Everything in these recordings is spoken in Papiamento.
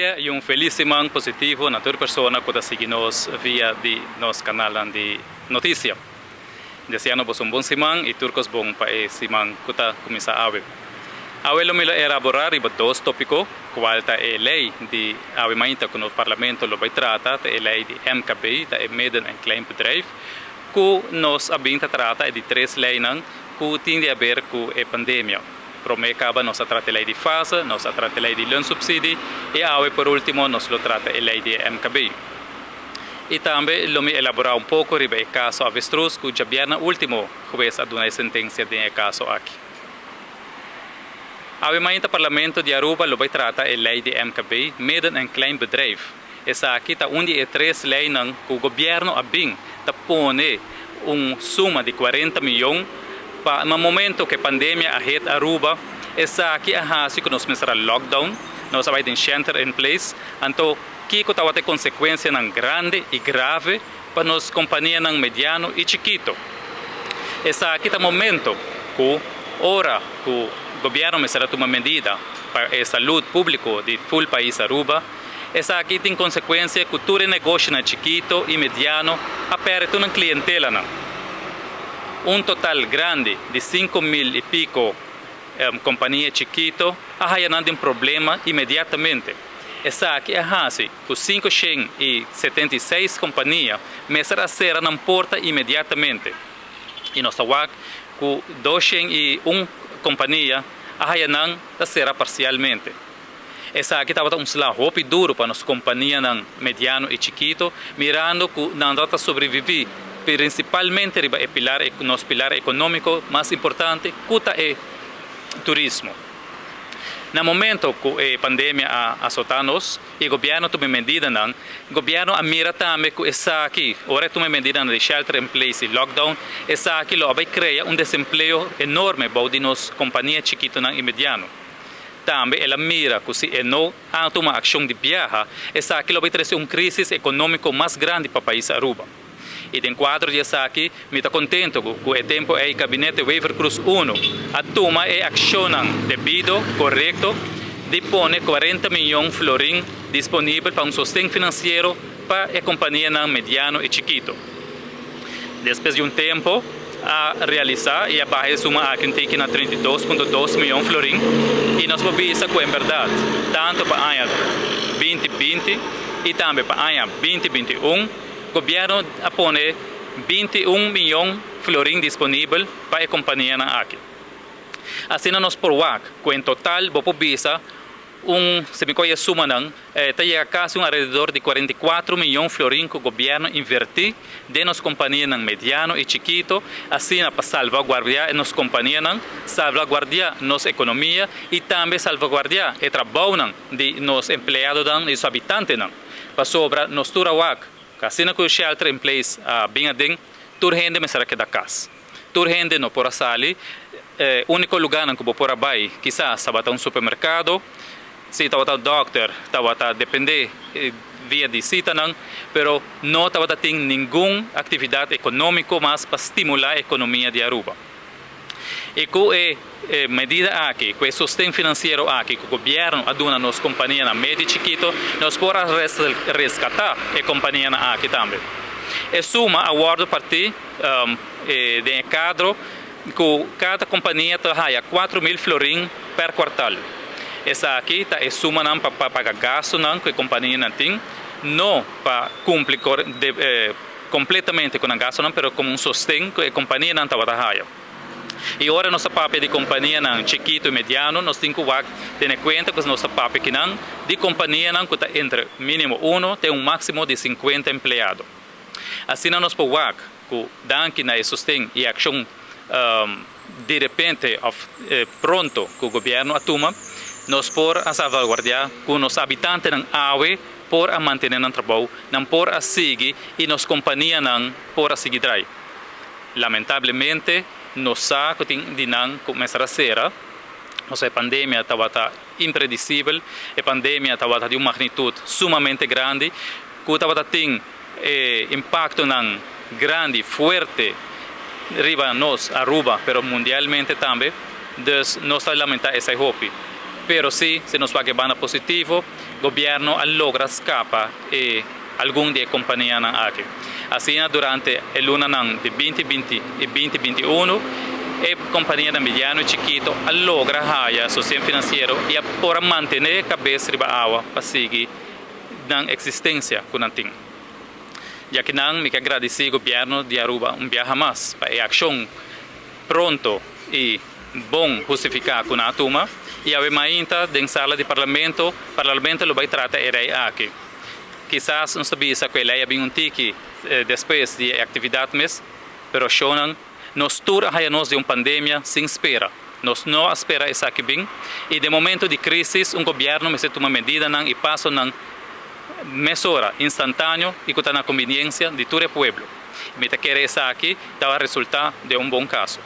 dia y un feliz siman positivo na tur persona cu ta sigui nos via di nos canalnan di noticia. Deseando boso un bon siman y tur cos bon pa e siman cu ta cuminsa awe. Awe lo mi lo elabora riba dos topico, cual ta e ley di awe mainta cu nos Parlamento lo bay trata, ta e ley di MKB, ta e Midden en Klein Bedrijf, cu nos a bin ta trata e di tres leynan cu tin di haber cu e pandemia. Prome caba nos a trata e ley di fase, nos a trata e ley di loonsubsidie y awe por ultimo nos lo trata e ley di e MKB. Y tambe lo mi elabora un poco riba e caso Avestruz cu djabièrnè ultimo hues a duna e sentencia den e caso aki. Awe mainta Parlamento di Aruba lo bay trata e ley di MKB, Midden en Klein Bedrijf. Esaki ta un di e tres leynan cu gobierno a bin ta pone un suma di 40 miyon pa na momento cu e pandemia a hit Aruba, esaki a haci cu nos mester a lockdown, nos a bay den shelter in place, anto kico tabata e consecuencianan grandi y grave pa nos companianan mediano y chikito. Esaki ta momento cu ora cu gobierno mester a tuma medida pa e salud publico di full pais Aruba, esaki tin consecuencia cu tur e negoshonan chikito y mediano a perde tur nan clientelanan. Un total grandi di 5000 y pico compania chikito a haya nan den problema inmediatamente. Esaki a haci cu 576 compania mester a cera nan porta inmediatamente. Y nos ta wak cu 201 compania a haya nan ta cera parcialmente. Esaki tabata un sla hopi duro pa nos companianan mediano y chikito, mirando cu nan ta sobrevivi principalmente riba e pilar, nos pilar economico mas importante, cu ta e turismo. Na momento cu e pandemia a azota nos y gobierno a tuma medidanan, gobierno a mira tambe cu esaki, ora e tuma medidanan di shelter in place y lockdown, esaki lo a bay crea un desempleo enorme bou di nos compania chikitonan y mediano. Tambe el a mira cu si e no a tuma accion di biaha, esaki lo bay trece un crisis economico mas grandi pa pais Aruba. Y den cuadro di esaki, mi ta contento cu e tempo ey Gabinete Wever-Croes 1 a tuma e accionnan debido, corecto, di pone 40 miyon florin disponibel pa un sosten financiero pa e companianan mediano y chikito. Despues di un tempo a realisa y a baha e suma aki un tiki na 32.2 miyon florin y nos por bisa cu en berdad tanto pa aña 2020 y tambe pa aña 2021 gobierno a pone 21 miyon florin disponibel pa e companianan aki. Asina nos por wak cu en total bo por bisa un, si mi coge e sumanan, ta yega casi un alrededor di 44 miyon florin cu gobierno inverti den nos companianan mediano y chikito, asina pa salvaguardia nos companianan, salvaguardia nos economia y tambe salvaguardia e trabounan di nos empleadonan y su habitantenan. Pasobra nos tur a wak, asina cu shelter in place a bin aden, tur hende mester a keda cas. Tur hende no por a sali, e unico lugarnan cu bo por a bay kisas tabata un supermercado, si tabata dokter tabata depende via di citanan, pero no tabata tin ningun actividad economico mas pa stimula economia di Aruba. Y cu e medida aki, cu e sosten financiero aki cu gobierno a duna nos companianan medio y chikito, nos por a rescata e companianan aki tambe. E suma a wordo parti den e cadro cu cada compania ta haya 4000 florin per kwartaal. Esaki ta e sumanan pa paga gastonan cu e companianan tin, no pa cumpli completamente cu nan gastonan, pero como un sosten cu e companianan tabata haya. Y ora nos ta papia di companianan chikito y mediano, nos tin cu wak tene cuenta cu nos ta papia kinan di companianan cu ta entre minimo uno te un maximo di 50 empleado. Asina nos por wak cu danki na e sosten y accion di repente of pronto cu gobierno a tuma, nos por a salvaguardia cu nos habitantenan awe por a mantene nan trabou, nan por a sigui y nos companianan por a sigui draai. Lamentablemente, nos sa cu tin di nan cu mester a cera, pasobra e pandemia tabata impredicibel, e pandemia tabata di un magnitud sumamente grandi, cu tabata tin e impactonan grandi, fuerte riba nos Aruba, pero mundialmente tambe. Dus nos ta lamenta esey hopi. Pero si, si nos wak e banda positivo, Gobierno a logra scapa e algun di e companianan aki. Asina durante e lunanan di 2020 y 2021 e companianan mediano y chikito a logra haya sosten financiero y a por a mantene cabes riba awa pa sigui nan existencia cu nan tin. Ya ki nan mi ke gradici Gobierno di Aruba un biaha mas pa e accion pronto y bon hustifica cu nan a tuma y awe mainta den sala di Parlamento, Parlamento lo bay trata e rey aki. Kisas nos ta bisa cu e ley a bin un tiki despues di e actividad mes, pero shownan nos tur a haya nos den un pandemia sin spera. Nos no a spera esaki bin y den momento di crisis un gobierno mester tuma medidanan y pasonan mesora, instantaneo y cu ta na conveniencia di tur e pueblo. Mi ta kere esaki ta a resulta den un bon caso.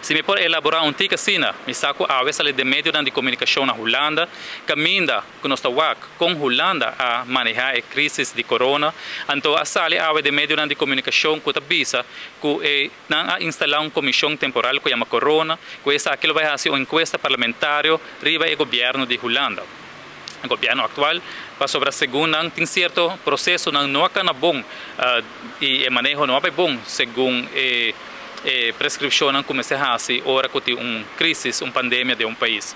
Si mi por elabora un tik asina, mi sa cu awe sali den medionan di comunicacion na Hulanda, caminda cu nos ta wak con Hulanda a maneha e crisis di corona, anto a sali awe den medionan di comunicacion cu ta bisa cu e nan a instala un comision temporal cu yama corona, cu esaki lo bay haci un encuesta parlamentario riba e gobierno di Hulanda. E gobierno actual, pasobra segun nan tin cierto procesonan no a cana bon y e maneho no a bay bon segun e e prescripcionnan cu mester haci ora cu tin un crisis, un pandemia den un pais.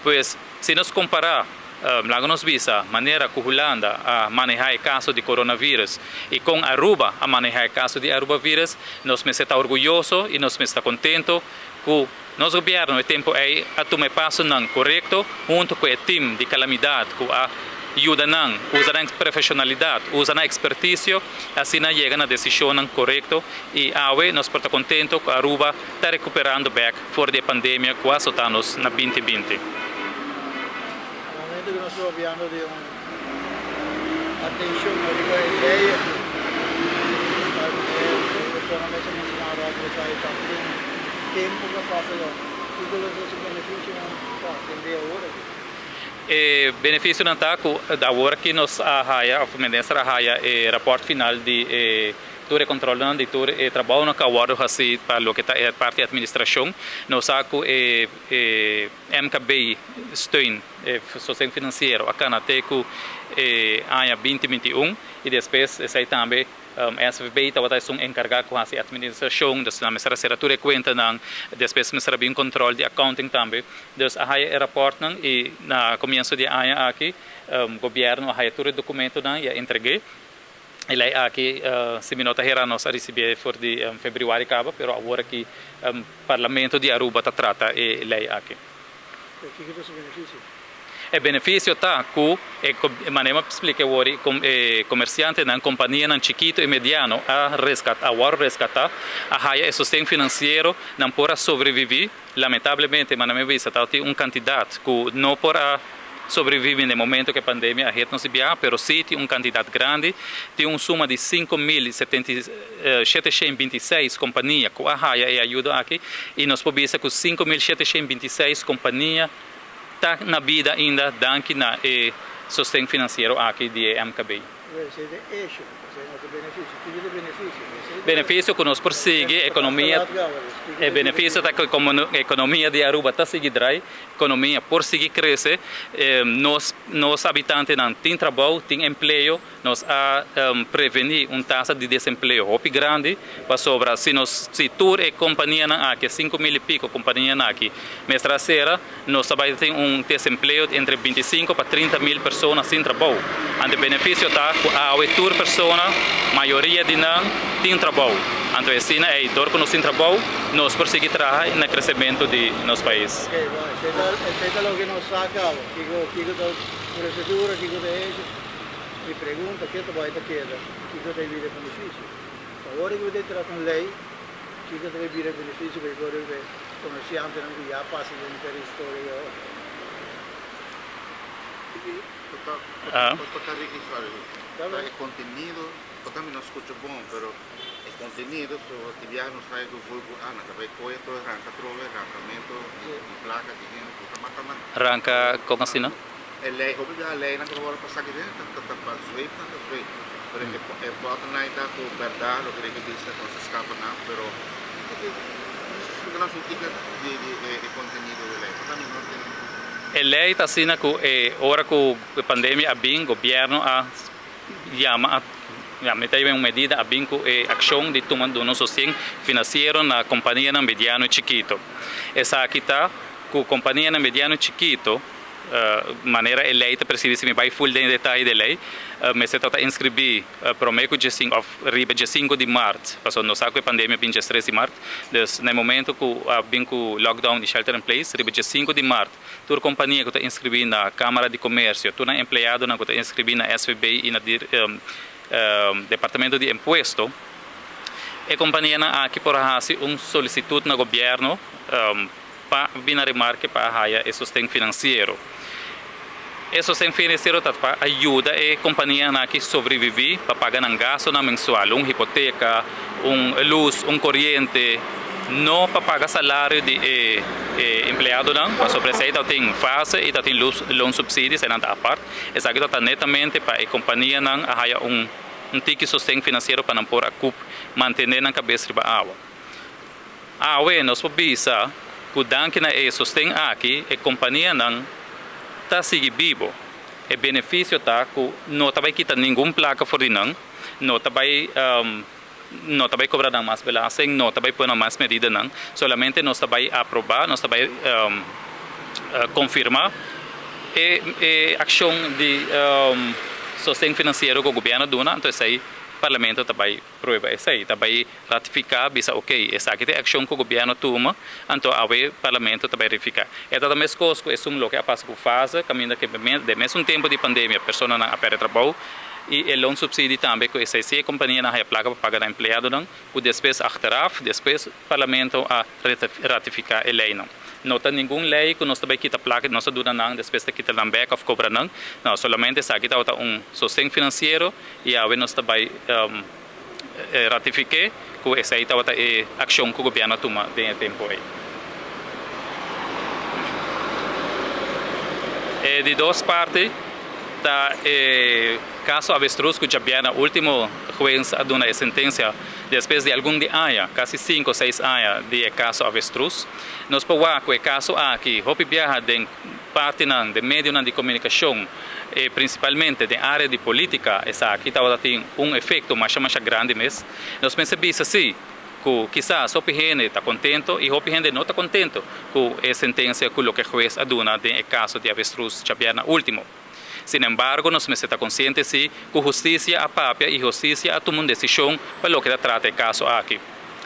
Pues, si nos compara, laga nos bisa, manera cu Hulanda a maneha e caso di coronavirus y con Aruba a maneha e caso di Arubavirus, nos mester ta orguyoso y nos mester ta contento cu nos gobierno e tempo ey a tuma e pasonan corecto hunto cu e team di calamidad cu a yuda nan usa nan profesionalidad, usa nan experticio, asina yega na decisionnan corecto y awe nos por ta contento cu Aruba ta recuperando bek for di e pandemia cu a azota nos na 2020. Na momento cu nos ta papiando di un atencion ariba e ley aki, tal manera cu e persona mes a menciona rato esaki ta tin tempo cu a pasa lo, kico lo ta su beneficionan pa atende awor aki? E beneficionan ta cu awor aki nos a haya of minister a haya e rapport final di e tur e controlnan di tur e trabounan cu a wordo haci pa loke ta e parti administracion. Nos sa cu e e MKB steun, e sosten financiero a cana te cu e aña 2021 y despues esey tambe SVB tabata esun encarga cu haci administracion, dus nan mester a cera tur e cuentanan, despues mester a bin control di accounting tambe. Dus a haya e rapportnan y na comienso di e aña aki gobierno a haya tur e documentonan y a entregue. E ley aki, si mi no ta hera, nos a ricibi for di februari caba, pero awor aki Parlamento di Aruba ta trata e ley aki. Pero kiko ta su beneficio? E beneficio ta cu e manera mi a splica awor e comerciantenan, companianan chikito y mediano a rescata, a worde rescata, a haya e sosten financiero, nan por a sobrevivi. Lamentablemente, manera mi a bisa, tabatin un cantidad cu no por a sobrevivi na e momento cu e pandemia a hit nos di biaha, pero si tin un cantidad grandi, tin un suma di 5726 compania cu a haya e ayudo aki y nos por bisa cu 5726 compania ta na bida ainda danki na e sosten financiero aki di e MKB. Beneficio cu nos por sigui economia, e beneficio ta cu economia di Aruba ta sigui draai, economia por sigui crece, nos nos habitantenan tin trabou, tin empleo, nos a preveni un tasa di desempleo hopi grandi, pasobra si nos si tur e companianan aki, e 5000 y pico companianan aki mester a cera, Nos ta bai tin un desempleo di entre 25 pa 30 mil persona sin trabou. Anto e beneficio ta cu awe tur persona, mayoria di nan, tin trabou. Anto asina ey, dor cu nos tin trabou, nos por sigui traha na crecemento di nos pais. Ok, bon, esey ta, esey ta loke nos sa caba. Kico, kico ta procedura, kico ta hecho. Mi pregunta, ke ta bai ta keda? Kico ta e bira beneficio? Awor cu bo ta trata un ley, Kiko ta bay bira beneficio pa e pueblo e comerciantenan cu ya pasa den ter historia y otro? Pa registra e contenido, pa tambe no scucha bon, pero e contenido so di biaha nos haya gevoel cu ah nan ta bay coge todo ranca trobe, rancamento di placa di hende cu ta mata nan. Ranca con asina? E ley, hopi biaha leynan cu ta worde pasa aki den ta pa zweep nan ta zweep. Pero e bottom line ta cu berdad loke Ricky bisa cu nos ta scapa nan pero nos ta splica nos un tica di e contenido di ley. Por tanto no tin. E lei ta asina ku e ora ku e pandemia a bin, gobièrnu a yama a ya mi ta yama un medida a bin ku e akshon di tuma duna un sosten finansiero na kompanianan mediano i chikito. Esaki ta ku kompanianan mediano i chikito manera e lei ta prescribi si mi bai full den e detaye di e lei mester ta ta inscribi prome ku djesinku of riba djesinku di mart pasobra nos sa ku e pandemia bin djestres di mart dus na e momento ku a bin ku lockdown i shelter in place riba djesinku di mart tur kompania ku ta inscribi na Kamara di Komersio tur nan empleadonan ku ta inscribi na SVB i na Departamento di Impuesto e kompanianan aki por a hasi un solisitut na gobièrnu pa bin na remarke pa a haya e sosten finansiero. E sosten finansiero ta pa a yuda e kompanianan aki sobreviví pa paga nan gastonan mensual, un hipoteka, un lus, un koriente, no pa paga salario di e empleadonan, pasobra esei ta tin fase i ta tin lus loon subsidie, eseinan ta apart. Esaki ta ta netamente pa e kompanianan a haya un tiki sosten finansiero pa nan por a kup mantené nan kabes riba awa. Awe nos por bisa ku danki na e sosten aki e kompanianan ta sigui bibo. E benefisio ta ku no ta bai kita ningun plaka for di nan, no ta bai no ta bai kobra nan mas belasting, no ta bai pone mas medidanan, solamente nos ta bai aprobá, nos ta bai konfirmá e e akshon di sosten finansiero ku gobièrnu a duna, anto esei parlamento ta bai Prueba esei ta bai ratifiká, bisa okey, esaki ta e akshon ku gobièrnu tuma, anto awe parlamento ta bai ratifiká. E ta ta meskos ku esun loke a pasa ku fase, kaminda ke den mesun tempu di pandemia personanan a pèrdè trabou i e loonsubsidie tambe ku esei si e kompanianan haya plaka pa paga nan empleadonan ku despues achteraf despues parlamento a ratifiká e leinan. No ta ningun lei ku nos ta bai kita plaka nos ta duna nan despues ta kita nan bèk òf kobra nan, no, solamente esaki tabata un sosten finansiero. I awe nos ta bai ratifiké ku esei tabata e akshon ku gobièrnu a tuma den e tempu ei. E di dos parti ta e kaso Avestruz ku djabièrnè último hues a duna e sentensia despues di algun di aña, kasi sinku o seis aña di e kaso Avestruz. Nos por wak ku e kaso aki hopi biaha den partinan, den medionan di komunikashon, e prinsipalmente den área di polítika esaki tabata tin un efekto masha masha grandi mes. Nos mester bisa sí ku kisas hopi hende ta kontento i hopi hende no ta kontento ku e sentensia ku loke hues a duna den e kaso di avestruz djabièrnè último. Sinembargo nos mester ta konsiente sí ku hustisia a papia i hustisia a tuma un desishon pa loke ta trata e kaso aki.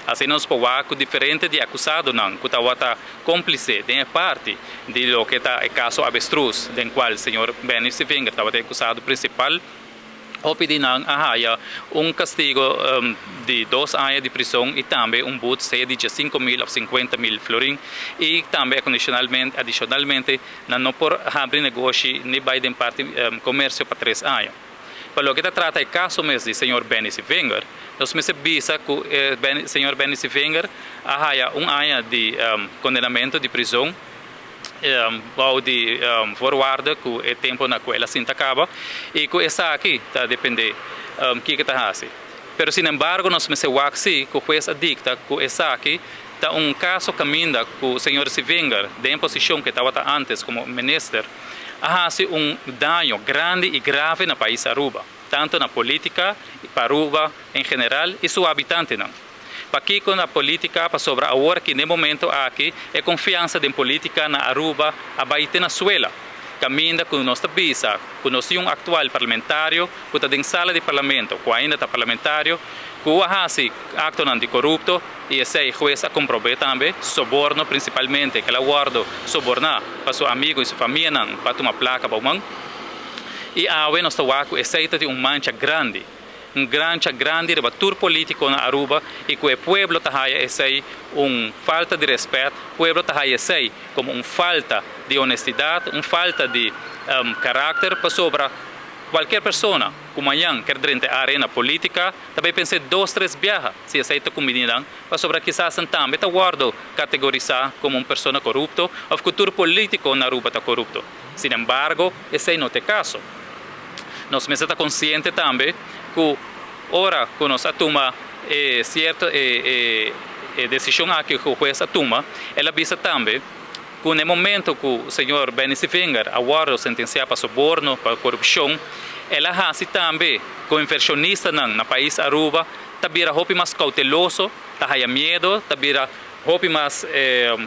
Asina nos por wak ku diferente di akusadonan ku tabata kómplise den e parti di loke ta e kaso Avestruz, den kual señor Benny Sevinger tabata e akusado prinsipal, hopi di nan a haya un kastigo di dos aña di prison i tambe un but sea di diesinko mil òf sinkuenta mil florin i tambe adishonalmente nan no por habri negoshi ni bai den parti komersio pa tres aña. Pa loke ta trata e kaso mes di señor Benny Sevinger, nos mester bisa ku e señor Benny Sevinger a haya un aña di kondenamentu di prizon bou di voorwaarde ku e tempu na ku el a sinta kaba i ku esaki ta depende kiko ta hasi. Pero sinembargo nos mester wak si ku hues a dikta ku esaki ta un kaso kaminda ku señor Sevinger den e posishon ku e tabata antes komo minister, a hasi un daño grandi y grave na pais Aruba, tanto na politica pa Aruba en general y su habitantenan. Pakico na politica? Pasobra awor aki n'e momento aki e confiansa den politica na Aruba a bay te na suela. Caminda cu nos ta bisa cu nos tin un actual parlamentario cu ta den sala di parlamento, cu ainda ta parlamentario, cu a hasi actonan di corupto y esey hues a comprobe tambe, soborno principalmente, kel a wordo soborna pa su amigo y su famianan pa tuma placa bou man. Y awe nos ta wak cu esey ta tin un mancha grandi, un grancha grandi riba tur politico na Aruba y cu e pueblo ta haya esey un falta di respet, pueblo ta haya esey como un falta di honestidad, un falta di caracter pasobra cualkier persona cu mañan kier drenta e arena politica ta bay pens'é dos tres biaha si esey ta cumbini nan pasobra kisas nan tambe ta wordo categorisa como un persona corupto of cu tur politico na Aruba ta corupto. Sin embargo esey no ta e caso. Nos mester ta consciente tambe cu ora cu nos a tuma e cierto e decision aki cu hues a tuma el a bisa tambe. Ku na e momento ku señor Benny Sevinger a wòrdu sentensiá pa soborno, pa korupshon, el a hasi tambe ku invershonistanan na pais Aruba ta bira hopi mas kouteloso, ta haya miedo, ta bira hopi mas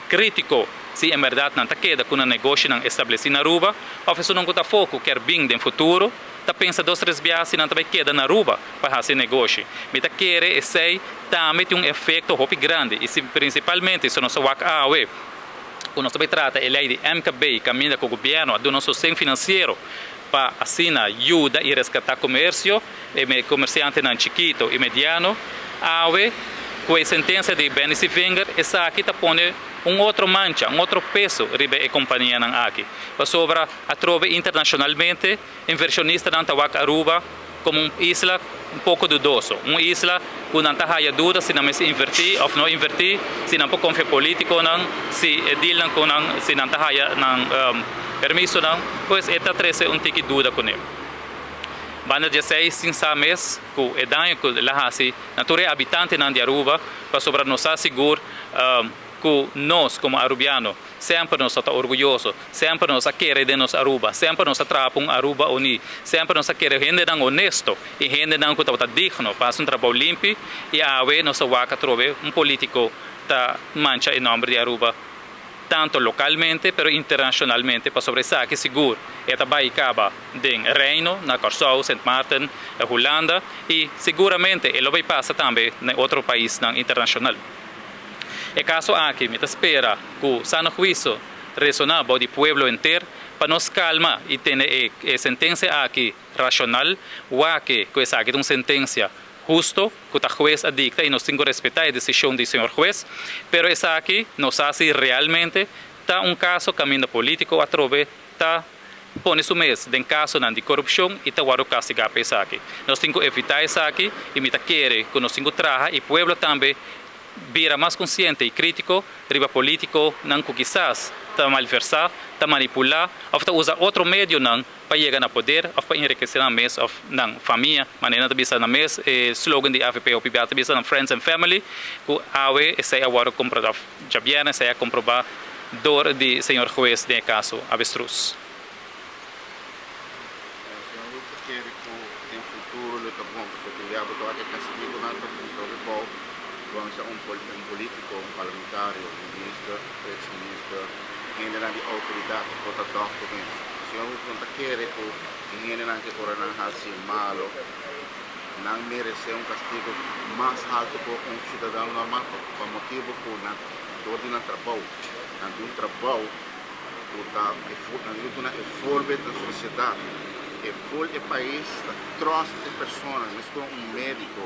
krítiko si en bèrdat nan ta keda ku nan negoshinan establesí na Aruba òf esunnan ku ta afó ku kier bin den futuro ta pensa dos tres biaha si nan ta bai keda na Aruba pa hasi negoshi. Mi ta kere esei tambe tin un efekto hopi grandi i si prinsipalmente si nos a wak awe ku nos ta bai trata e lei di MKB kaminda ku gobièrnu a duna un sosten finansiero pa asina yuda i reskatá komersio, e komersiantenan chikito i mediano. Awe ku e sentensia di Benny Sevinger esaki ta pone un otro mancha, un otro peso riba e kompanianan aki. Pasobra atrobe internashonalmente invershonistanan ta wak Aruba komo un isla un poko dudoso, un isla ku nan ta haya duda si nan mester invertí òf no invertí, si nan por konfia polítikonan, si e dealnan ku nan, si nan ta haya nan permisonan, pues e ta trese un tiki duda kuné. Banda di esei sin sa mes ku e daño ku el a hasi na tur e habitantenan di Aruba, pasobra nos sa sigur ku nos komo arubiano semper nos a ta orguyoso, semper nos a kere den nos Aruba, semper nos a traha pa un Aruba uní, semper nos a kere hendenan honesto i hendenan ku tabata digno pa hasi un trabou limpi i awe nos ta wak atrobe un polítiko ta mancha e nòmber di Aruba tanto lokalmente pero internashonalmente pasobra esaki sigur e ta bai kaba den Reino, na Kòrsou, Sint Maarten, Hulanda i siguramente e lo bai pasa tambe na otro paisnan internashonal. E kaso aki mi ta spera ku sano huiso resoná bou di pueblo henter pa nos kalma i tene e sentensia aki rashonal, wak ku esaki ta un sentensia husto ku ta hues a dikta i nos tin ku respetá e desishon di señor hues, pero esaki no sa si realmente ta un kaso kaminda polítiko atrobe ta pone su mes den kasonan di korupshon i ta wòrdu kastigá pa esaki. Nos tin ku evitá esaki i mi ta kere ku nos tin ku traha i pueblo tambe bira mas konsiente i krítiko riba polítikonan ku kisas ta malversá, ta manipulá òf ta usa otro medionan pa yega na poder òf pa enrikesé nan mes òf nan famia, manera nan ta bisa nan mes, e slogan di avp hopi bia ta bisa nan friends and family, ku awe esei a wòrdu komprobá òf djabièrnè esei a komprobá dor di señor hues den e kaso Avestruz. Señor Ruth ta kere ku den futuro lo ta bon pasobra tin bia bo ta wak e kastigunan ta kuminsá hopi bou, bo a mester un polítiko, un parlamentario, un minister, ex minister, hendenan di outoridat por ta dòkter mes. Señor Ruth no ta kere ku e hendenan ke ora nan hasi malo nan meresé un kastigu mas haltu ku un siudadano normal pa motibu ku nan dor di nan trabou nan tin un trabou ku ta nan tin ku duna e voorbeeld na sosiedat e ful e pais ta tròst e persona meskos un médiko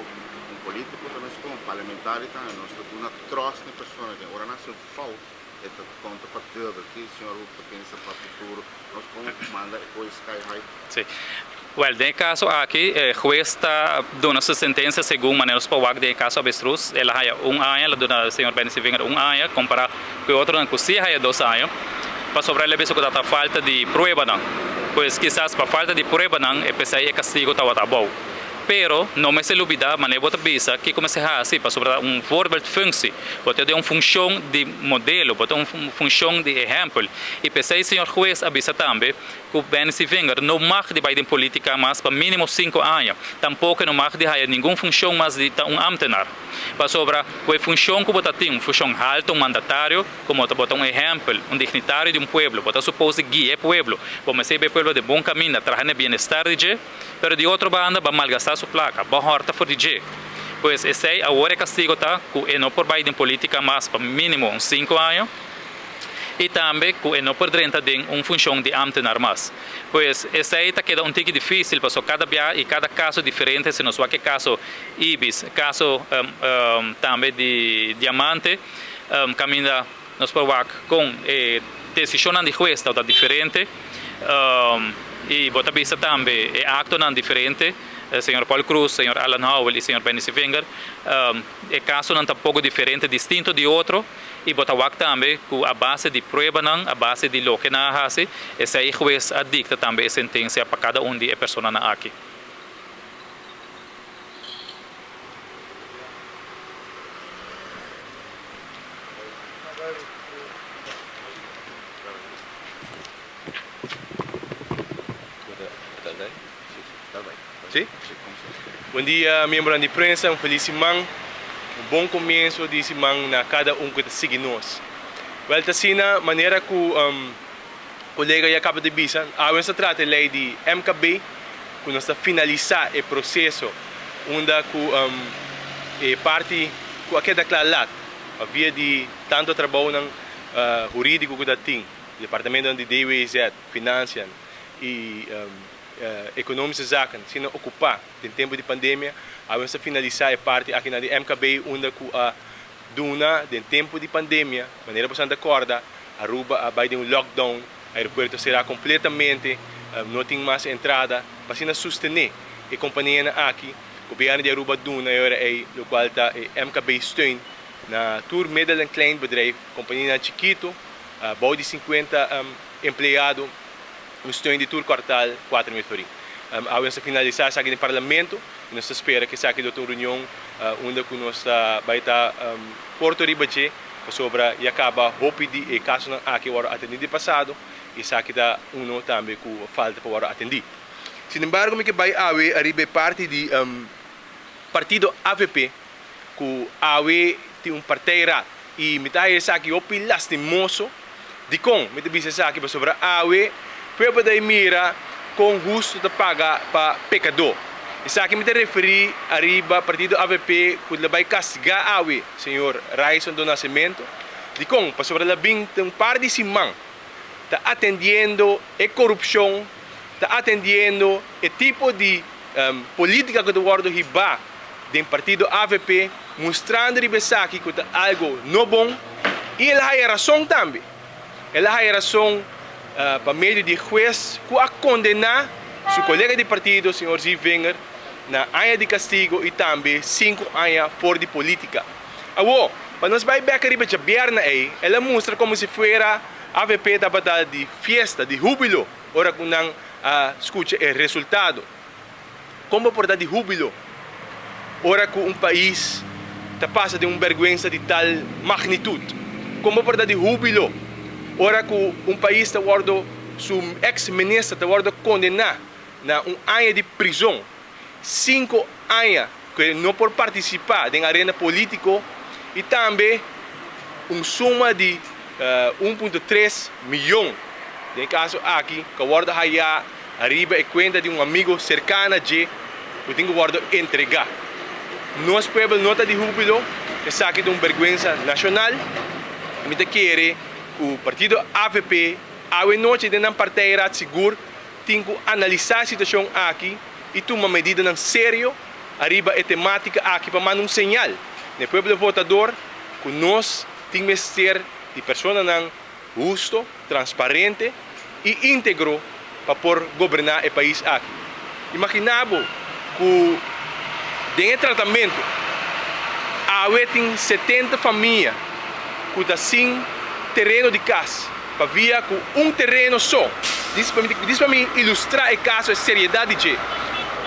un polítiko ta meskos un parlamentario tambe nos ta duna tròst na e persona den ora nan hasi un fout e ta konta pa dubbel ki señor Hoek ta pensa pa futuro nos kon manda e koe sky high. Sí. Wèl, den e kaso aki, e hues ta duna su sentensia segun manera nos por wak den e kaso Avestruz. El a haya un aña, el a duna señor Benny Sevinger un aña, kompará ku e otronan ku sí a haya dos aña, pasobra el a bisa ku tabata falta di pruebanan. Pues kisas pa falta di pruebanan e p'esei e kastigo tabata abou. Pero no mester lubidá, manera bo ta bisa, kiko mester hasi, pasobra ta un voorbeeldfunctie. Bo ta den un funshon di modelo, bo ta un funshon di ehèmpel. I p'esei señor hues a bisa tambe ku Benny Sevinger no mag di bai den politica mas pa minimo sinku aña. Tampoko e no mag di haya ningun funshon mas di ta un ambtenaar. Pasobra ku e funshon ku bo ta tin, un funshon halto, un mandatario, komo ta bo ta un ehèmpel, un dignitario di un pueblo, bo ta supos di guia e pueblo, bo mester hiba e pueblo den bon kaminda, traha na e bienestar di dje. Pero di otro banda bo a malgastá su plaka, bo a hòrta for di dje. Pues esei awor e kastigo ta ku e no por bai den politica mas pa minimo un sinku aña i tambe ku e no por drenta den un funshon di ámtenar mas. Pues esei ta keda un tiki difísil pasobra kada bia i kada kaso diferente, si nos wak e kaso Ibis, kaso tambe di Diamante kaminda nos por wak kon e desishonnan di hues tabata diferente i bo ta bisa tambe e aktonan diferente, señor Paul Croes, señor Alan Howell i señor Benny Sevinger, e kasonan ta poko diferente, distinto di otro i bo ta wak tambe ku a base di pruebanan, a base di loke nan a hasi, esei hues a dikta tambe e sentensia pa kada un di e personanan aki. Bon dia miembronan di prensa, un feliz siman, un bon comienzo di siman na cada un cu ta sigui nos. Wel ta asina manera cu colega ya caba di bisa, awe nos ta trata e ley di MKB cu nos ta finalisa e proceso unda cu e parti cu a keda cla lat pa via di tanto trabounan huridico cu ta tin, departamentonan di DWZ, Financian y Economische Zaken sina ocupa den tempo di pandemia, awe nos ta finalisa e parti akinan di MKB unda cu a duna den tempo di pandemia, manera boso nan ta corda, Aruba a bay den un lockdown, aeropuerto a cera completamente, no tin mas entrada, pa asina sustene e companianan aki, Gobierno di Aruba a duna e ora ey locual ta e MKB steun na tur middel en klein bedrijf, companianan chikito, bou di 50 empleado, un steun di tur kwartal 4000 florin. Awe nos ta finalisá esaki den Parlamento i nos ta spera ku esaki lo ta un reunion unda ku nos ta bai ta korto riba dje pasobra ya kaba hopi di e kasonan aki a wòrdu atendí den pasado i esaki ta uno tambe ku falta pa wòrdu atendí. Sinembargo mi ke bai awe ariba e parti di partido avp ku awe tin un partijraad i mi ta haya esaki hopi lastimoso. Dikon mi ta bisa esaki? Pasobra awe pueblo ta mira kon hustu ta paga pa pekadó. Esaki mi ta referí ariba partido avp ku ta bai kastigá awe señor Ryson do Nascimento. Dikon? Pasobra el a bin ta un par di siman ta atendiendo e korupshon, ta atendiendo e tipo di polítika ku ta wòrdu hibá den partido avp, mustrando riba esaki ku ta algo no bon i el a haya rason tambe. El a haya rason pa medio di hues ku a kondená su kolega di partido señor Zievinger na aña di kastigo i tambe sinku aña for di polítika. Awor, pa nos bai bek riba djabièrnè ei, el a mustra komo si fuera avp tabata di fiesta, di húbilo ora ku nan a skucha e resultado. Kon bo por ta di húbilo ora ku un pais ta pasa den un bèrgwensa di tal magnitut? Kon bo por ta di húbilo ora ku un pais ta wòrdu, su eks minister ta wòrdu kondená na un aña di prizon, sinku aña ku e no por partisipá den arena polítiko i tambe un suma di 1.3 miyon, den e kaso aki ku a wòrdu hayá ariba e kuenta di un amigo serkana dje ku tin ku wòrdu entregá. Nos pueblo no ta di húbilo, esaki ta un bèrgwensa nashonal i mi ta kere ku partido avp awe nochi den nan partijraad sigur tin ku analisá e situashon aki i tuma medidanan serio ariba e temátika aki pa manda un señal na e pueblo votador ku nos tin mester di personanan husto, transparente i íntegro pa por goberná e pais aki. Imaginá bo ku den e tratamentu awe tin 70 famia ku ta sin tereno di kas pavia ku un tereno so. Dis pa mi dis pa mi ilustrá e kaso e seriedat di dje.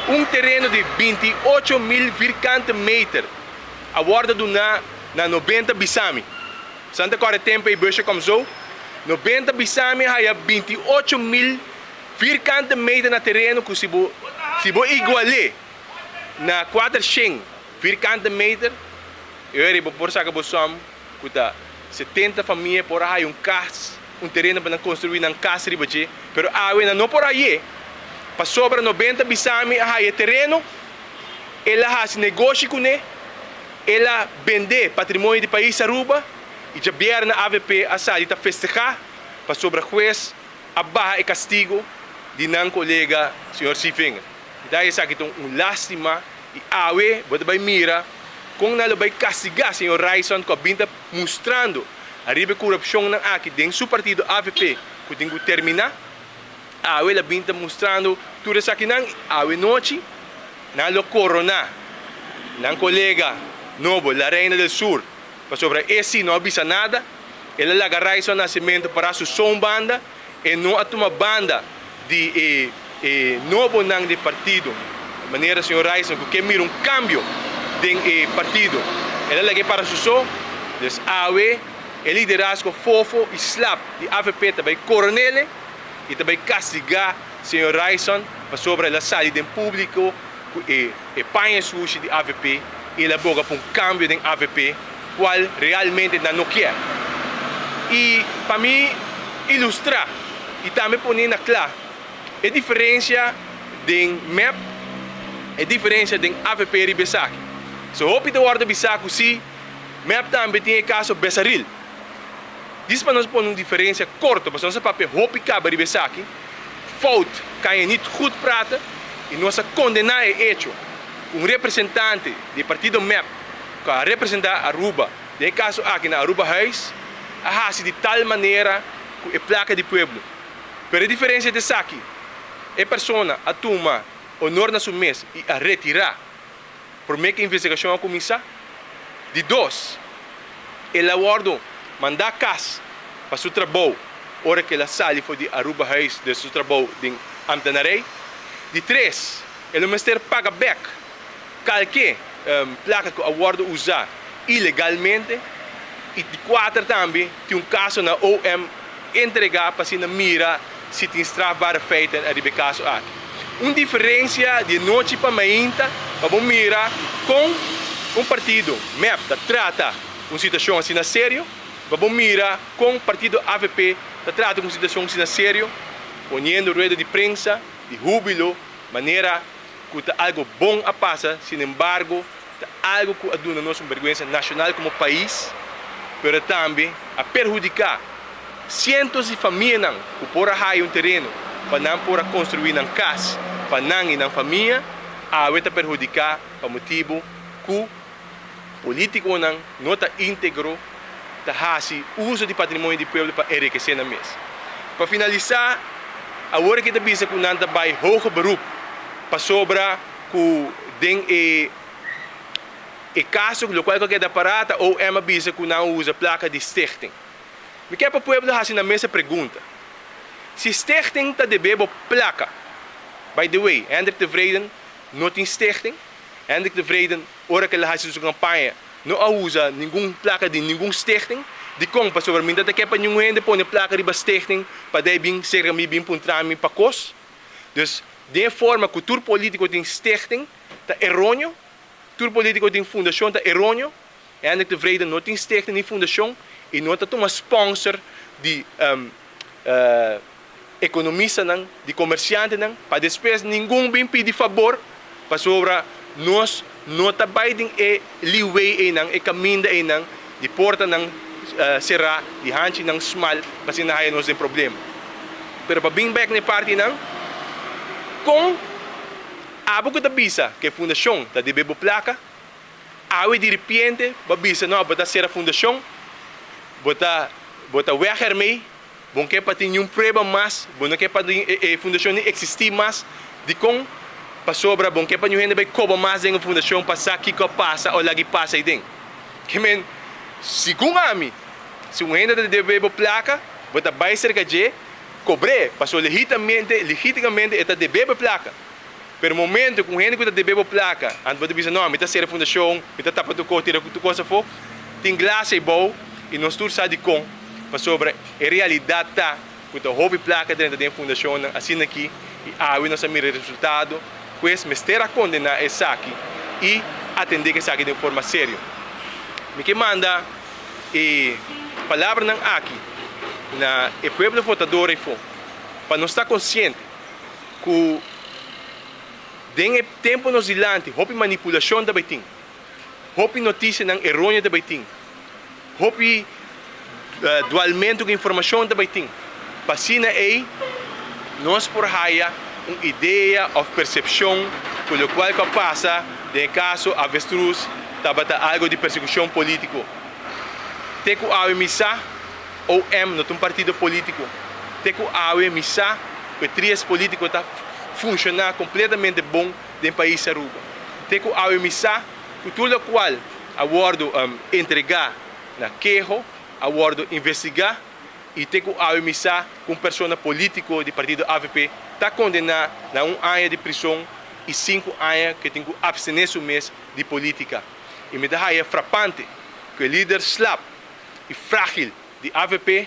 Un tereno di 28.000 vierkante meter a wòrdu duná na 90 bisami. Santa kòrda tempu ei busje kom zo. 90 bisami a haya 28.000 vierkante meter na tereno ku si bo si bo igual'é na 400 vierkante meter e ora ei bo por saka bo som ku ta 70 famia por a haya un kas, un tereno pa nan konstruí nan kas riba dje, pero awe nan no por hay'é pasobra 90 bisami a haya e tereno, el a hasi negoshi kuné. El a bende patrimonio di pais Aruba y djabièrnè avp a sali ta festeha pasobra hues a baha e castigo di nan colega señor Sievinger. Mi ta esaki ta un lastima y awe bo ta bay mira con nan lo bay castiga señor Ryson cu a bin ta mustrando ariba e corupcionnan aki den su partido avp cu tin cu termina. Awe el a bin ta mustrando tur esakinan y awe nochi Nan lo koroná nan kolega nobo, la Reina del Sur, pasobra e sí no a bisa nada. El a laga Ryson Nascimento pará su son banda, e no a tuma banda di e e nobonan di partido, manera señor Ryson ku ke mira un kambio den e partido. El a lag'é para su so. Dus awe e liderazgo fofo i slap di avp ta bai koron'ele i ta bai kastigá señor Ryson pasobra el a sali den públiko. ku e e paña sushi di avp i el a boga pa un kambio den avp kual realmente nan no kier. I pa mi ilustra i tambe pone na kla e diferensia den mep, e diferensia den avp riba esaki. So hopi ta wòrdu bisa ku si mep tambe tin e kaso Besaril. Dis pa nos pone un diferensia korto pasobra nos a papia hopi kaba riba esaki. Fout kan je niet goed praten y nos a condena e hecho cu un representante di e partido mep cu a representa Aruba den e caso aki na Arubahuis a haci di tal manera cu e placa di pueblo. Pero e diferencia ta esaki, e persona a tuma honor na su mes y a retira prome cu e investigacion a cuminsa. Di dos, el a wordo manda cas pa su trabou ora cu el a sali for di Arubahuis den su trabou den ambtenarij. Di tres, el lo mester paga bek kalke placa cu a wordo usa ilegalmente. Y di cuater tambe tin un caso na OM entrega pa asina mira si tin strafbare feiten ariba e caso aki. Un diferencia di e nochi pa mainta pa bo mira con un partido, mep, ta trata un situacion asina serio, pa bo mira con partido avp ta trata un situacion asina serio, poniendo rueda di prensa di hubilo manera cu ta algo bon a pasa, sinembargo ta algo cu a duna nos un berguensa nacional como pais, pero tambe a perhudica cientos di famianan cu por a haya un tereno pa nan por a construi nan cas pa nan y nan famia, awe ta perhudica pa motibo cu politiconan no ta integro, ta haci uso di patrimonio di pueblo pa enriquece nan mes. Pa finalisa, awor aki ta bisa cu nan ta bay hoger beroep pasobra cu den e e caso locual cu a keda para ta OM a bisa cu nan a usa placa di stichting. Mi kier pa pueblo haci nan mes e pregunta, si stichting ta debe bo placa, by the way Hendrik Tevreden no tin stichting, Hendrik Tevreden ora cu el a haci su campaña no a usa ningun placa di ningun stichting, dicon? Pasobra mi no ta kier pa ningun hende pone placa riba stichting pa dei bin cerca mi bin puntra mi pa cos. Dus den e forma cu tur politico tin stichting ta eroneo, tur politico tin fundacion ta eroneo. Hendrik Tevreden no tin stichting ni fundacion y no ta tuma sponsor di economistanan, di comerciantenan pa despues ningun bin pidi fabor pasobra nos no ta bay den e leeway eynan, e caminda eynan di portanan cera, di hanchinan smal pa asina haya nos den problema. Pero pa bin bek na e partinan, con abo cu ta bisa cu e fundacion ta debe bo placa, awe diripiente bo a bisa no bo ta cera fundacion, bo ta bo ta weg ermee, Bo no ke pa tin niun prueba mas, bo no ke pa tin e fundashon ni eksistí mas. Dikon? Pasobra bo no ke pa niun hende bai koba mas den e fundashon pa sa kiko a pasa o lag'i pasa ei den. Ke men, segun ami, si un hende ta debe bo plaka, bo ta bai serka dje, kobr'é, pasobra legitamente, legítimamente e ta debe bo e plaka. Pero momento ku un hende ku ta debe bo plaka, anto bo ta bisa, no, mi ta sera e fundashon, mi ta tapa tur kos, tira tur kos afó, tin glas ei bou i nos tur sa dikon. Pasobra e realidat ta ku ta hopi plaka drenta den e fundashonnan asina aki i awe nos a mira e resultado. Hues mester a kondená esaki i atendé ku esaki den forma serio. Mi ke manda e palabranan aki na e pueblo votador ei-fo pa nos ta konsiente ku den e tempu nos dilanti hopi manipulashon ta bai tin, hopi notisianan eróneo ta bai tin. Hopi dualmentu ku informashon ta bai tin. Pa asina ei nos por haya un idea òf persepshon ku lokual ku a pasa den e kaso Avestruz tabata algu di persekushon polítiko. Te ku awe mi sa, OM no ta un partido polítiko. Te ku awe mi sa ku e trias polítiko ta funshoná kompletamente bon den pais Aruba. Te ku awe mi sa ku tur lokual a wòrdu entregá na keho, a wòrdu investigá i te ku awe mi sa ku un persona polítiko di partido avp ta kondená na un aña di prison i sinku aña ku e tin ku apstené su mes di polítika. I mi ta haya frapante ku e lider slap i frágil di avp,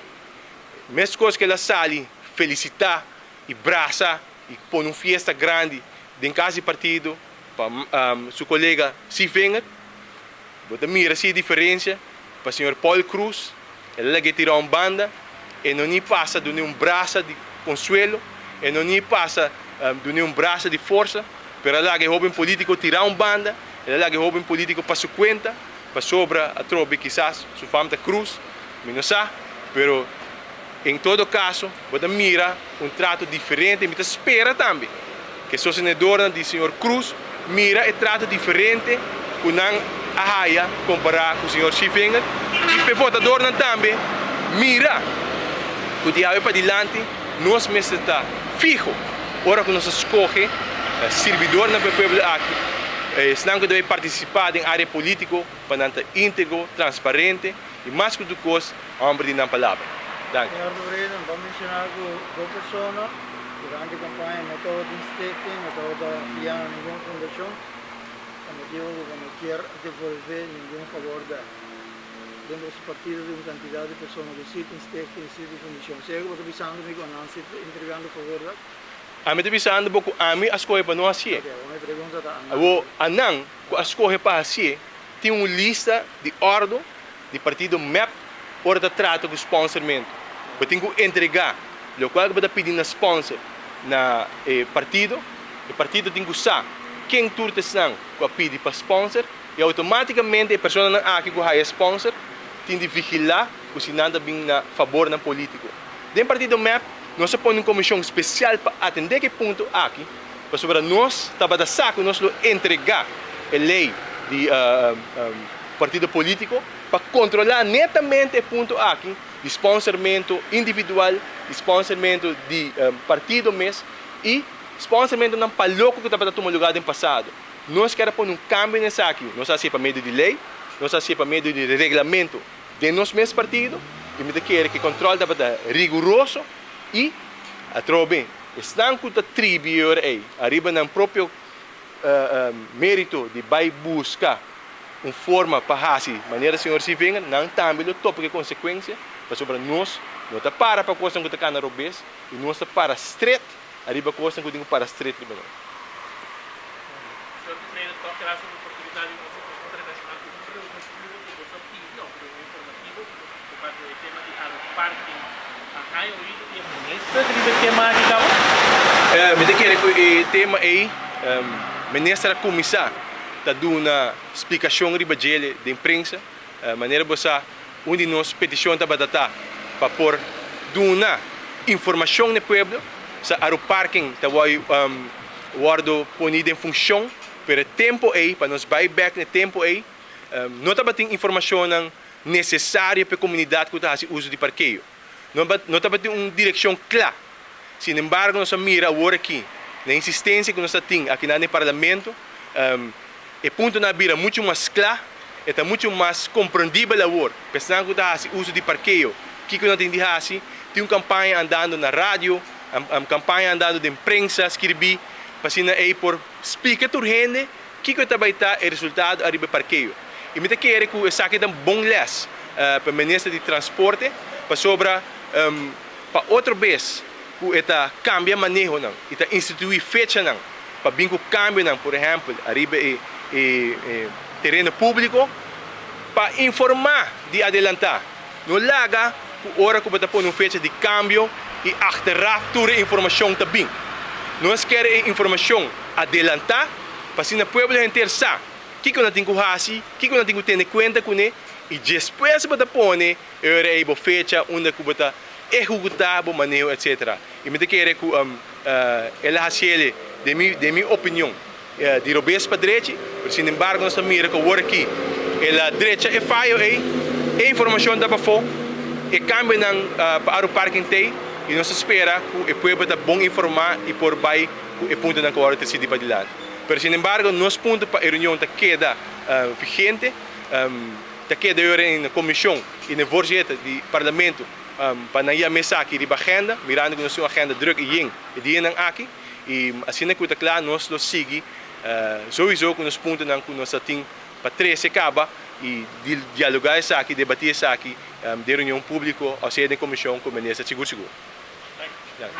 meskos ku el a sali felisitá i brasa i pone un fiesta grandi den kas di partido. Pa su kolega Sievinger, bo ta mira si e diferensia. Pa señor Paul Croes, el a lag'é tira un banda, e no ni pasa dun'é un brasa di konsuelo, e no ni pasa dun'é un brasa di forsa, pero a laga e hoben polítiko tira un banda, el a laga e hoben polítiko pa su kuenta, pasobra atrobe kisas su fam ta Cruz, mi no sa, pero en todo kaso bo ta mira un trato diferente, mi ta spera tambe ku e sostenedornan di señor Cruz mira e trato diferente ku nan a haya kompará ku señor Schiefinger i p'e votadornan tambe mira ku di awe padilanti nos mester ta fiho ora ku nos a skohe sirbidornan pa e pueblo aki, esnan ku ta bai partisipá den área polítiko pa nan ta íntegro, transparente i mas ku tur kos hòmber di nan palabra. Danki. Señor Tobreden, bo a menshoná ku bo persona durante kampaña no tabata tin stichting, no tabata afiliá na ningun fundashon pa motibu ku bo no kier devolvé ningun fabor bèk. Den boso partido tin un kantidat di persona ku si tin stichting, si tin fundashon. Sea ku bo ta bisando mi ku anan si ta entregando fabor bèk? Ami ta bisando bo ku ami a skohe pa no hasié. Oke, awor mi pregunta ta anan. Awor anan ku a skohe pa hasié tin un lista di òrdu di partido mep ora ta trata ku sponsormentu. Bo tin ku entregá lokual ku bo ta pidi na sponsor na e partido. E partido tin ku sa ken tur ta esnan ku a pidi pa sponsor i outomátikamente e personanan aki ku haya sponsor tin di vigilá ku si nan ta bin na fabornan polítiko. Den partido mep nos a pone un komishon spesial pa atendé ku e punto aki pasobra nos tabata sa ku nos lo entregá e lei di partido politico pa controla netamente e punto aki di sponsormento individual, di sponsormento di partido mes y sponsormentonan pa loco cu tabata tuma lugar den pasado. Nos kier a pone un cambio den esaki, nos a hacié pa medio di ley, nos a hacié pa medio di reglamento den nos mes partido y mi ta kere cu e control tabata riguroso y atrobe esnan cu ta tribi e ora ey ariba nan propio merito di bai buska un forma pa hasi manera Señor si venga, nan tambe lo topa ku e konsekuensia, pasobra nos no ta para pa kosnan ku ta kana robes i nos ta para stret ariba kosnan ku tin ku para stret riba nos. Señor Tevreden, tòg gracias pa oportunidat di nos pregunta relashoná ku un reunion públiko ku boso a pidi òf reunion informativo tokante e tema di Aruba Parking. A haña oido di e minister riba e tema aki kaba? Mi ta kere ku e tema ei minister a kuminsá ta duna splikashon riba djele den prensa. Manera bo sa, un di nos petishon tabata ta pa por duna informashon na e pueblo. Sa Aruparking ta wòrdu poni den funshon, pero e tempu ei, pa nos bai bèk na e tempu ei, no tabatin informashonnan nesesario pa e komunidat ku ta hasi uso di parkeo. No tabatin un direkshon kla. Sin embargo nos a mira awor aki na e insistensia ku nos ta tin akinan den Parlamento, e puntonan a bira muchu mas kla, e ta muchu mas komprendibel awor pa esnan ku ta hasi uso di parkeo kiko nan tin di hasi. Tin un kampaña andando na radio, kampaña andando den prensa skirbí pa asina ei por splika tur hende kiko ta bai ta e resultado ariba e parkeo. I mi ta kere ku esaki ta un bon lès pa Minister di Transporte pasobra Pa otro bes ku e ta kambia manehonan i ta instituí fechanan pa bin ku kambionan, por ehèmpel ariba e tereno públiko, pa informá di adelantá. No laga ku ora ku bo ta pone un fecha di kambio i achteraf tur e informashon ta bin. Nos kier e informashon adelantá pa asina pueblo henter sa kiko nan tin ku hasi, kiko nan tin ku tene kuenta kuné i despues bo ta pone E ora ei bo fecha unda ku bo ta ehekutá bo maneho etc. I mi ta kere ku el a hasiel den mi den mi opinion di robes pa drechi, pero sin embargo nos ta mira ku awor aki el a drecha e fayo ei, e informashon ta pafó, e kambionan pa Aruparking t'ei i nos ta spera ku e pueblo ta bon informá i por bai ku e puntonan ku awor ta sidi padilanti. Pero sin embargo nos punto pa e reunion ta keda vigente. Ta keda ora na komishon i na e voorzitter di parlamento pa nan yama esaki riba agenda, mirando ku nos tin un agenda druk i yen e dianan aki. I asina ku ta kla nos lo sigui souiso ku nos puntonan ku nos ta tin pa trese kaba i dialoga esaki, debati esaki den reunion publiko o sea den komishon ku minister sigur sigur. Danki.